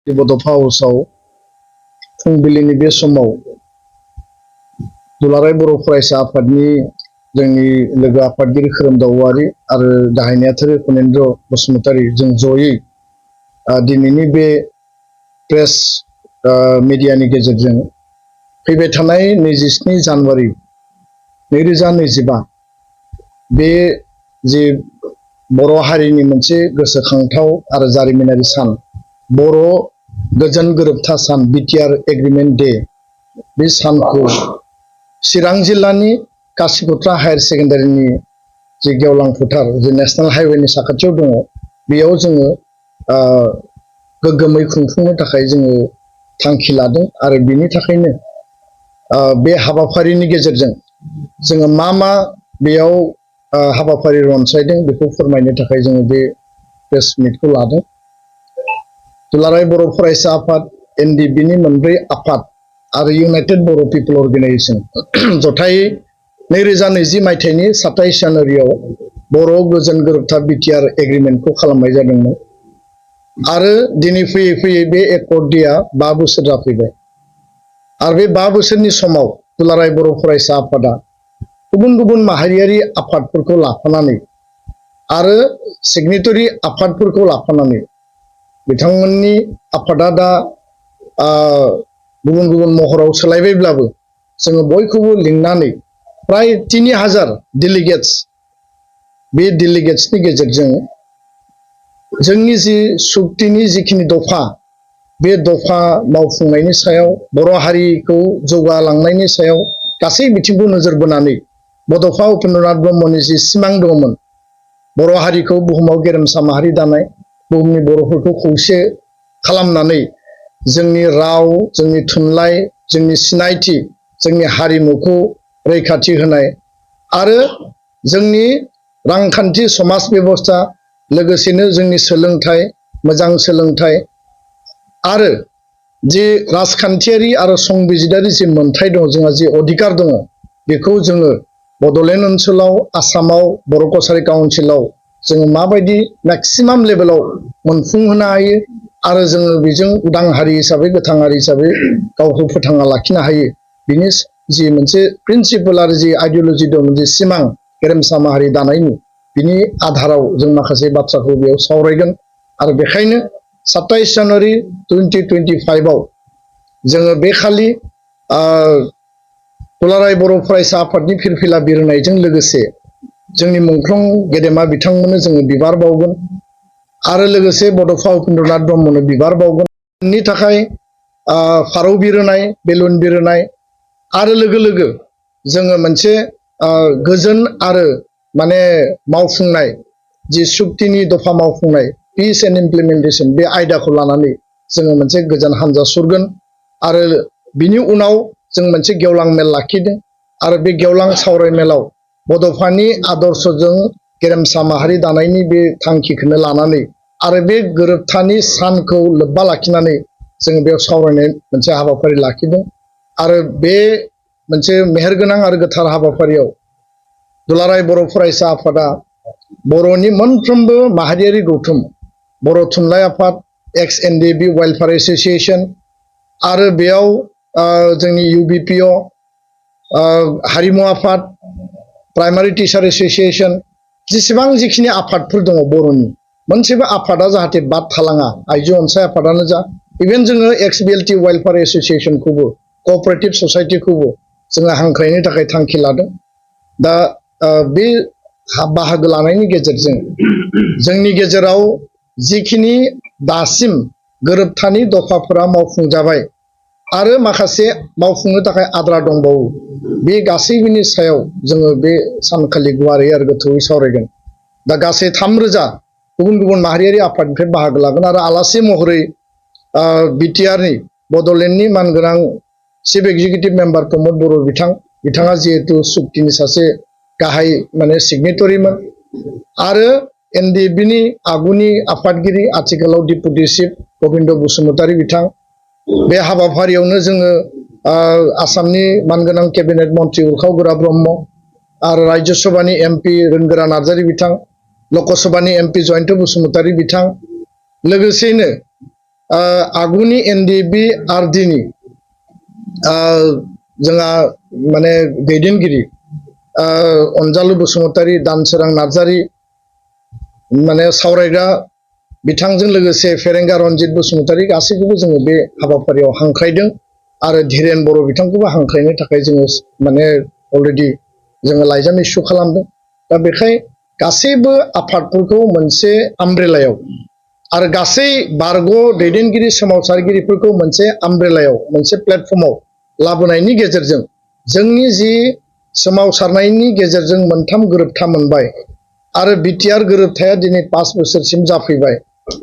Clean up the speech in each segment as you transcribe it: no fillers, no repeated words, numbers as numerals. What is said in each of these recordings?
बड'फा हाउसआव फुंबिलिनि बे समाव दुलाराय बर' फरायसा आफादनि जोंनि लोगो आफादगिरि खोरोमदाव औवारि आरो गाहाय नेहाथारि फनेन्द्र बसुमतारी जों जयै दिनैनि बे प्रेस मिडियानि गेजेरजों फैबाय थानाय 27 जानुवारि 2025 बे जे बर' हारिनि मोनसे गोसोखांथाव आरो जारिमिनारि सान बर' गोजोन गोरोबथा सान बिटिआर एग्रीमेंट डे बे सानखौ चिरां जिल्लानि कासिकत्रा हायार सेकेन्डारिनि जे गेवलां फोथार जे नेशनेल हाइवेनि साखाथियाव दङ बेयाव जोङो गोग्गोमै खुंफुंनो थाखाय जोङो थांखि लादों आरो बिनि थाखायनो बे हाबाफारिनि गेजेरजों जोङो मा बेयाव हाबाफारि रनसायदों बेखौ फोरमायनो थाखाय जोङो बे प्रेस मिटखौ लादों। दुलाराय बर' फरायसा आफाद एनडिबिनि मोनब्रै आफाद आरो इउनाइटेड बर' पिपल अर्गेनाइजेशन जथायै 2020 मायथाइनि 27 जानुवारियाव बर' गोजोन गोरोबथा बिटिआर एग्रीमेंटखौ खालामनाय जादोंमोन आरो दिनै फैयै फैयै बे एकर्ड डेआ 5 बोसोर जाफैबाय आरो बे 5 बोसोरनि समाव दुलाराय बर' फरायसा आफादा गुबुन गुबुन माहारियारि आफादफोरखौ लाफानानै आरो सिगनेटरि आफादफोरखौ लाफानानै बिथांमोननि आफादा दा गुबुन गुबुन महराव सोलायबायब्लाबो जोङो बयखौबो लिंनानै प्राय 3000 डेलिगेट्स बे डेलिगेट्सनि गेजेरजों जोंनि जि सुक्तिनि जिखिनि दफा बे दफा मावफुंनायनि सायाव बर' हारिखौ जौगालांनायनि सायाव गासै बिथिंखौ नोजोर बोनानै बड'फा उपेन्द्रनाथ ब्रह्मनि जि सिमां दङमोन बर' हारिखौ बुहुमाव गेरेमसा माहारि दानाय बुहुमनि बर'फोरखौ खौसे खालामनानै जोंनि राव जोंनि थुनलाइ जोंनि सिनायथि जोंनि हारिमुखौ रैखाथि होनाय आरो जोंनि रांखान्थि समाज बेबस्था लोगोसेनो जोंनि सोलोंथाइ मोजां सोलोंथाइ आरो जि राजखान्थियारि आरो संबिजिदारि जि मोनथाय दङ जोंहा जि अधिकार दङ बेखौ जोङो बड'लेण्ड ओनसोलाव आसामाव बर' कसारि काउन्सिलाव जोङो माबायदि मेक्सिमाम लेभेलाव मोनफुंहोनो हायो आरो जोङो बेजों उदां हारि हिसाबै गोथां हारि हिसाबै गावखौ फोथांना लाखिनो हायो बिनि जि मोनसे प्रिन्सिपल आरो जि आइडिअलजि दं जि सिमां गेरेमसा माहारि दानायनि बिनि आधाराव जों माखासे बाथ्राखौ बेयाव सावरायगोन आरो बेखायनो 27 जानुवारि 2025 आव जोङो बे खालि दुलाराय बर' फरायसा आफादनि फिरफिला बिरहोनायजों लोगोसे जोंनि मुंख्लं गेदेमा बिथांमोननो जोङो बिबार बावगोन आरो लोगोसे बड'फा उपेन्द्रनाथ ब्रह्मनो बिबार बावगोन नि थाखाय फारौ बिरहोनाय बेलुन बिरहोनाय आरो लोगो लोगो जोङो मोनसे गोजोन आरो माने मावफुंनाय जि सुक्तिनि दफा मावफुंनाय पिस एन्ड इमप्लिमेन्टेसन बे आयदाखौ लानानै जोङो मोनसे गोजोन हान्जा सुरगोन आरो बिनि उनाव जों मोनसे गेवलां मेल लाखिदों आरो बे गेवलां सावरायमेलाव बड'फानि आदर्शजों गेरेमसा माहारि दानायनि बे थांखिखौनो लानानै आरो बे गोरोबथानि सानखौ लोब्बा लाखिनानै जोङो बेयाव सावरायनाय मोनसे हाबाफारि लाखिदों आरो बे मोनसे मेहेरगोनां आरो गोथार हाबाफारियाव दुलाराय बर' फरायसा आफादा बर'नि मोनफ्रोमबो माहारियारि गौथुम बर' थुनलाइ आफाद एक्स एनडिबि वेलफेयार एस'सिएशन आरो बेयाव जोंनि इउबिपिअ हारिमु आफाद प्राइमारि टिचार एस'सिएशन जेसेबां जिखिनि आफादफोर दङ बर'नि मोनसेबो आफादा जाहाथे बाद थालाङा आइजो अनसाय आफादानो जा इभेन जोङो एक्स बिएलटि वेलफेयार एस'सिएशनखौबो कअपारेटिभ ससाइटिखौबो जोङो हांख्रायनो थाखाय थांखि लादों दा बे बाहागो लानायनि गेजेरजों जोंनि गेजेराव जिखिनि दासिम गोरोबथानि दफाफोरा मावफुंजाबाय आरो माखासे मावफुंनो थाखाय आद्रा दंबावो बे गासैबोनि सायाव जोङो बे सानखालि गुवारै आरो गोथौयै सावरायगोन दा गासै 3000 गुबुन गुबुन माहारियारि आफादनिफ्राय बाहागो लागोन आरो आलासि महरै बिटिआरनि बड'लेण्डनि मानगोनां चिफ एक्जिकिउटिभ मेम्बार प्रमद बर' बिथाङा जिहेतु सुक्तिनि सासे गाहाय माने सिगनेटरिमोन आरो एनडिएफबिनि आगुनि आफादगिरि आथिखालाव डिपुटि चिफ गबिन्द बसुमतारी बिथां बे हाबाफारियावनो जोङो आसामनि मानगोनां केबिनेट मन्त्रि उर्खाव गोरा ब्रह्म आरो राज्य सभानि एमपि रोनगोरा नार्जारी बिथां लकसभानि एमपि जयन्त बसुमतारी बिथां लोगोसेयैनो आगुनि एनडिबि आरडिनि जोंहा माने दैदेनगिरि अनजालु बसुमतारी दानसोरां नार्जारी माने सावरायग्रा बिथांजों लोगोसे फेरेंगा रनजित बसुमतारी गासैखौबो जोङो बे हाबाफारियाव हांख्रायदों आरो धीरेन बर' बिथांखौबो हांख्रायनो थाखाय जोङो माने अलरेडि जोङो लाइजाम इस्यु खालामदों। दा बेखाय गासैबो आफादफोरखौ मोनसे आमब्रेलायाव आरो गासै बारग' दैदेनगिरि सोमावसारगिरिफोरखौ मोनसे आमब्रेलायाव मोनसे प्लेटफर्माव लाबोनायनि गेजेरजों जोंनि जि सोमावसारनायनि गेजेरजों मोनथाम गोरोबथा मोनबाय आरो बिटिआर गोरोबथाया दिनै 5 बोसोरसिम जाफैबाय।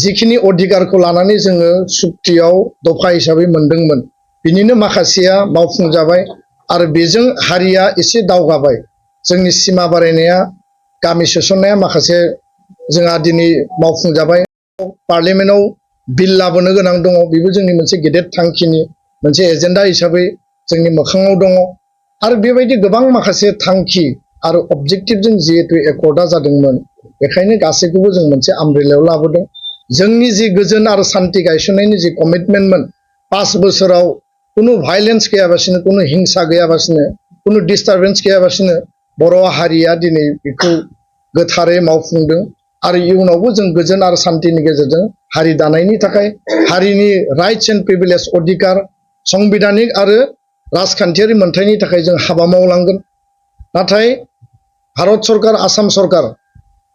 जिखिनि अधिकारखौ लानानै जोङो सुक्तियाव दफा हिसाबै मोनदोंमोन बिनिनो माखासेया मावफुंजाबाय आरो बेजों हारिया एसे दावगाबाय। जोंनि सिमा बारायनाया गामि सोसननाया माखासे जोंहा दिनै मावफुंजाबाय। पार्लियामेन्टआव बिल लाबोनो गोनां दङ, बेबो जोंनि मोनसे गेदेर थांखिनि मोनसे एजेन्डा हिसाबै जोंनि मोखाङाव दङ आरो बेबायदि गोबां माखासे थांखि आरो अबजेक्टिभजों जिहेतु एकर्डा जादोंमोन बेखायनो गासैखौबो जों मोनसे आमब्रेलायाव लाबोदों। जोंनि जि गोजोन आरो सान्थि गायसननायनि जि कमिटमेन्टमोन 5 बोसोराव कुनु भाइलेन्स गैयाबासिनो कुनु हिंसा गैयाबासिनो कुनु डिस्टारबेन्स गैयाबासिनो बर' हारिया दिनै बेखौ गोथारै मावफुंदों आरो इयुनावबो जों गोजोन आरो सान्थिनि गेजेरजों हारि दानायनि थाखाय हारिनि राइट्स एन्ड प्रिभिलेज अधिकार संबिधानिक आरो राजखान्थियारि मोनथायनि थाखाय जों हाबा मावलांगोन। नाथाय भारत सरकार आसाम सरकार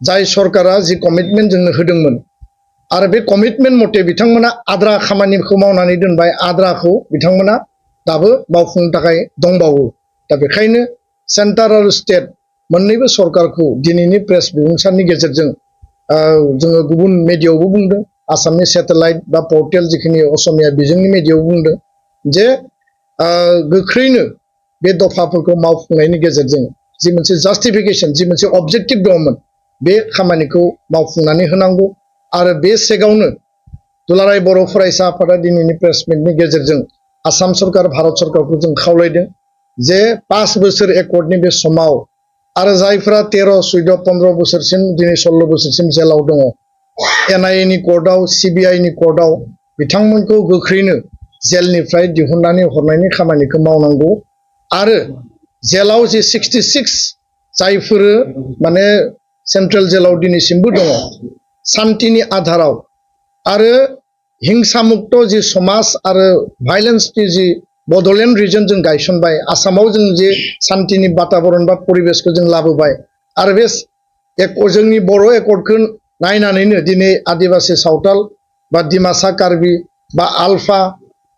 जाय सरकारा जि कमिटमेन्ट जोंनो होदोंमोन आरो बे कमिटमेन्ट मथे बिथांमोना आद्रा खामानिखौ मावनानै दोनबाय, आद्राखौ बिथांमोना दाबो मावफुंनो थाखाय दंबावो। दा बेखायनो सेन्टार आरो स्टेट मोननैबो सरकारखौ दिनैनि प्रेस बिबुंसारनि गेजेरजों जोङो गुबुन मेडियायावबो बुंदों, आसामनि सेटेलाइट बा पर्टेल जिखिनि असमिया बिजोंनि मेडियायाव बुंदों जे गोख्रैनो बे दफाफोरखौ मावफुंनायनि गेजेरजों जि मोनसे जास्टिफिकेसन जि मोनसे अबजेक्टिभ दङमोन बे खामानिखौ मावफुंनानै होनांगौ। आरो बे सेगावनो दुलाराय बर' फरायसा आफादा दिनैनि प्रेस मिटनि गेजेरजों आसाम सरकार भारत सरकारखौ जों खावलायदों जे 5 बोसोर एकर्डनि बे समाव आरो जायफोरा 13, 14, 15 बोसोरसिम दिनै 16 बोसोरसिम जेलाव दङ NIA नि कर्टआव CBI नि कर्टआव बिथांमोनखौ गोख्रैनो जेलनिफ्राय दिहुननानै हरनायनि खामानिखौ मावनांगौ आरो जेलाव जे 66 जायफोर माने सेन्ट्रेल जेलाव दिनैसिमबो दङ सान्तिनि आधाराव आरो हिंसा मुक्त जि समाज आरो भाइलेन्सनि जि बड'लेण्ड रिजन जों गायसनबाय, आसामाव जों जे सान्तिनि बाताबरन बा परिबेसखौ जों लाबोबाय आरो बे जोंनि बर' एकर्डखौ नायनानैनो दिनै आदिबासि सावथाल बा डिमासा कार्बि बा आलफा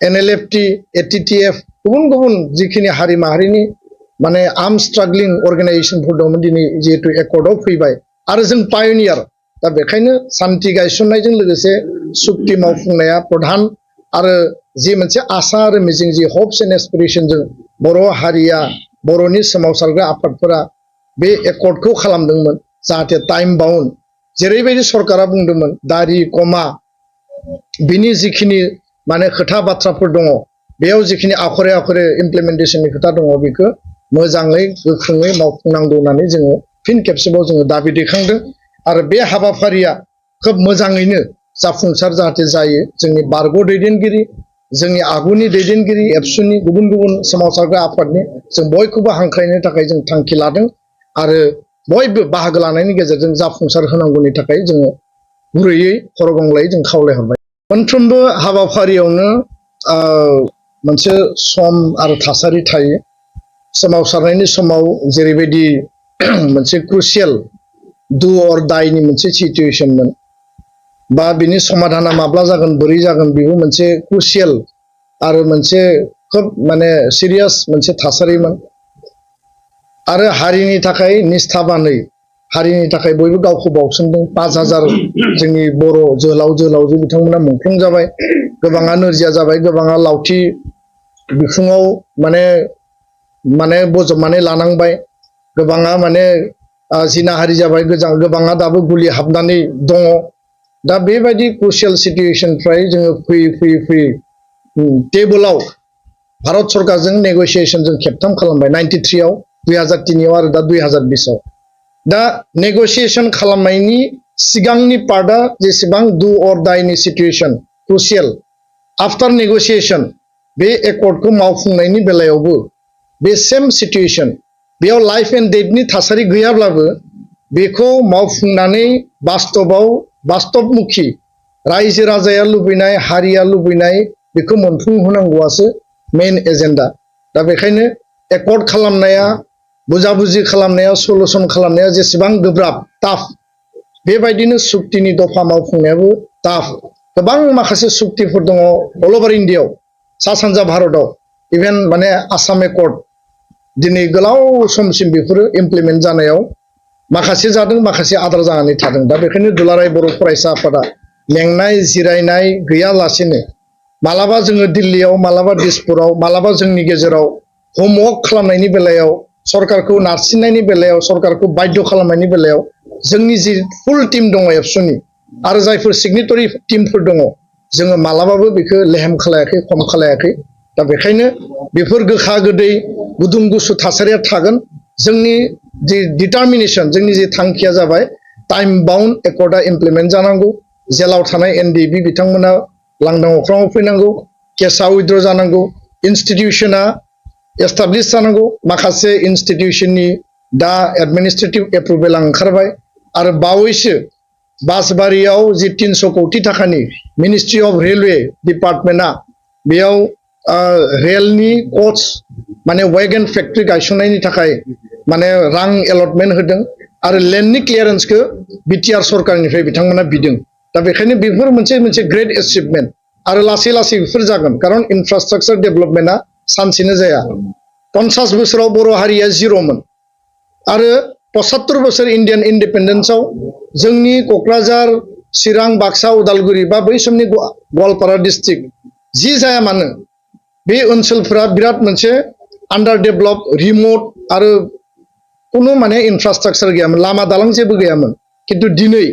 NLFT ATTF गुबुन गुबुन जिखिनि हारि माहारिनि माने आर्म स्ट्रागलिं अर्गानाइजेशनफोर दंमोन दिनै जिहेतु एकर्डआव फैबाय आरो जों पायनियार। दा बेखायनो सान्ति गायसननायजों लोगोसे सुक्ति मावफुंनाया प्रधान आरो जि मोनसे आसा आरो मिजिं जि हप्स एन्ड एसपिरेसनजों बर' हारिया बर'नि सोमावसारग्रा आफादफोरा बे एकर्डखौ खालामदोंमोन जाहाथे टाइम बाउन्ड जेरैबायदि सरकारा बुंदोंमोन दारि कमा बिनि जिखिनि माने खोथा बाथ्राफोर दङ बेयाव जिखिनि आखरे आखरे इमप्लिमेन्टेसननि खोथा दङ बेखौ मोजाङै गोख्रोङै मावफुंनांगौ होननानै जोङो फिन खेबसेबाव जोङो दाबि दैखांदों आरो बे हाबाफारिया खोब मोजाङैनो जाफुंसार जाहाथे जायो। जोंनि बारग' दैदेनगिरि जोंनि आगुनि दैदेनगिरि एबसुनि गुबुन गुबुन सोमावसारग्रा आफादनि जों बयखौबो हांख्रायनो थाखाय जों थांखि लादों आरो बयबो बाहागो लानायनि गेजेरजों जाफुंसार होनांगौनि थाखाय जोङो गुरैयै खर' गंग्लायै जों खावलायहरबाय। मोनफ्रोमबो हाबाफारियावनो मोनसे सम आरो थासारि थायो। सोमावसारनायनि समाव जेरैबायदि मोनसे क्रुसियेल डु अर डाइनि मोनसे सिचुवेसनमोन बा बिनि समाधाना माब्ला जागोन बोरै जागोन बेबो मोनसे क्रुसियेल आरो मोनसे खोब माने सिरियास मोनसे थासारिमोन आरो हारिनि थाखाय निस्थाबानै हारिनि थाखाय बयबो गावखौ बावसोमदों। 5000 जोंनि बर' जोहोलाव जोहोलावजो बिथांमोना मुंख्लं जाबाय, गोबाङा नोरजिया जाबाय, गोबाङा लावथि बिखुङाव माने बजबनानै लानांबाय, गोबाङा माने जिनाहारि जाबाय, गोबाङा दाबो गुलि हाबनानै दङ। दा बेबायदि क्रुसियेल सिचुवेसननिफ्राय जोङो फैयै टेबोलाव भारत सरकारजों नेगसिएसन जों खेबथाम खालामबाय 93आव 2003आव आरो दा 2020आव। दा नेगसिएसन खालामनायनि सिगांनि पार्टआ जेसेबां डु अर डाइनि सिचुवेसन क्रुसियेल आफ्टर नेगोशिएशन बे एकर्डखौ मावफुंनायनि बेलायावबो बे सेम सिचुएशन बेयाव लाइफ एंड डेथनि थासारि गैयाब्लाबो बेखौ मावफुंनानै बास्तबमुखी रायजो राजाया लुबैनाय हारिया लुबैनाय बेखौ मोनफुंहोनांगौआसो मेन एजेन्डा दा बेखायनो एकर्ड खालामनाया बुजाबुजि खालामनाया सलुशन खालामनाया जेसेबां गोब्राब टाफ बेबायदिनो सुक्तिनि दफा मावफुंनायाबो टाफ गोबां माखासे सुक्तिफोर दङ अल ओभार इन्डियायाव सा सानजा भारताव इभेन माने आसाम एकर्ड दिनै गोलाव समसिम बेफोरो इमप्लिमेन्ट जानायाव माखासे जादों माखासे आद्रा जानानै थादों दा बेखायनो दुलाराय बर' फरायसा आफादा मेंनाय जिरायनाय गैयालासेनो मालाबा जोङो दिल्लीयाव मालाबा दिसपुराव मालाबा जोंनि गेजेराव होमवर्क खालामनायनि बेलायाव सरकारखौ नारसिननायनि बेलायाव सरकारखौ बाध्य खालामनायनि बेलायाव जोंनि जि फुल टीम दङ एबसुनि आरो जायफोर सिगनेटरि टीमफोर दङ जोङो मालाबाबो बेखौ लेहेम खालायाखै खम खालायाखै दा बेखायनो बेफोर गोखा गोदै गुदुं गुसु थासारिया थागोन जोंनि जि डिटारमिनेशन जोंनि जि थांखिया जाबाय टाइम बाउन्ड एकर्डा इमप्लिमेन्ट जानांगौ जेलाव थानाय एनडिबि बिथांमोना लांदां अख्राङाव फैनांगौ केसआ उइथड्र जानांगौ इनस्टिट्यूशना एस्टाब्लिश जानांगौ माखासे इनस्टिट्यूशननि दा एडमिनिस्ट्रेटिव एप्रुभेल ओंखारबाय आरो बावैसो बासबारियाव जि 300 कोटी थाखानि मिनिस्ट्रि अफ रेलवे डिपार्टमेन्टआ बेयाव रेलनि कोच माने वैगन फेक्ट्री गायसंनायनि थाखाय माने रां एलटमेन्ट होदों आरो लेन्डनि क्लियारेन्सखौ बिटिआर सरकारनिफ्राय बिथांमोना बिदों दा बेखायनो बेफोर मोनसे ग्रेट एचिभमेन्ट आरो लासै लासै बेफोर जागोन खारन इनफ्रास्ट्राक्चार डेभेलपमेन्टआ सानसेनो जाया 50 बोसोराव बर' हारिया जिर'मोन आरो 75 बोसोर इन्डियान इन्डिपेन्डेन्सआव जोंनि क'क्राझार चिरां बाक्सा उदालगुरि बा बै समनि गवालपारा डिस्ट्रिक्ट जि जाया मानो बे ओनसोलफोरा बिराद मोनसे आन्डार डेभेलप रिमोट आरो कुनु माने इनफ्रास्ट्राक्चार गैयामोन लामा दालां जेबो गैयामोन किन्तु दिनै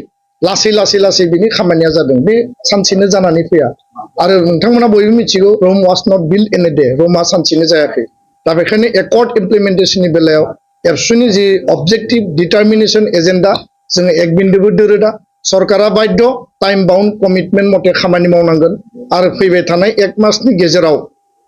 लासै लासै लासै बिनि खामानिया जादों बे सानसेनो जानानै फैया आरो नोंथांमोना बयबो मिथिगौ Rome was not built in a day रमआ सानसेनो जायाखै दा बेखायनो एकर्ड इमप्लिमेन्टेशननि बेलायाव एबसुनि जि अबजेक्टिभ डिटारमिनेशन एजेन्डा जोङो एक बिन्दोबो दोरोदा सरकारा बाध्य टाइम बाउन्ड कमिटमेन्ट मथे खामानि मावनांगोन आरो फैबाय थानाय 1 मासनि गेजेराव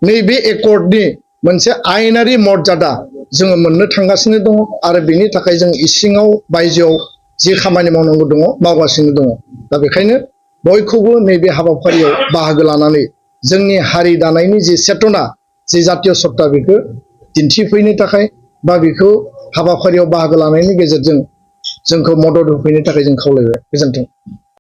नैबे एकर्डनि मोनसे आयेनारि मर्यादा जोङो मोननो थांगासिनो दङ आरो बेनि थाखाय जों इसिङाव बायजोआव जि खामानि मावनांगौ दङ मावगासिनो दङ दा बेखायनो बयखौबो नैबे हाबाफारियाव बाहागो लानानै जोंनि हारि दानायनि जि चेतना जि जातीय सत्ता बेखौ दिन्थिफैनो थाखाय बा बेखौ हाबाफारियाव बाहागो लानायनि गेजेरजों जोंखौ मदद होफैनो थाखाय जों खावलायबाय गोजोन्थों।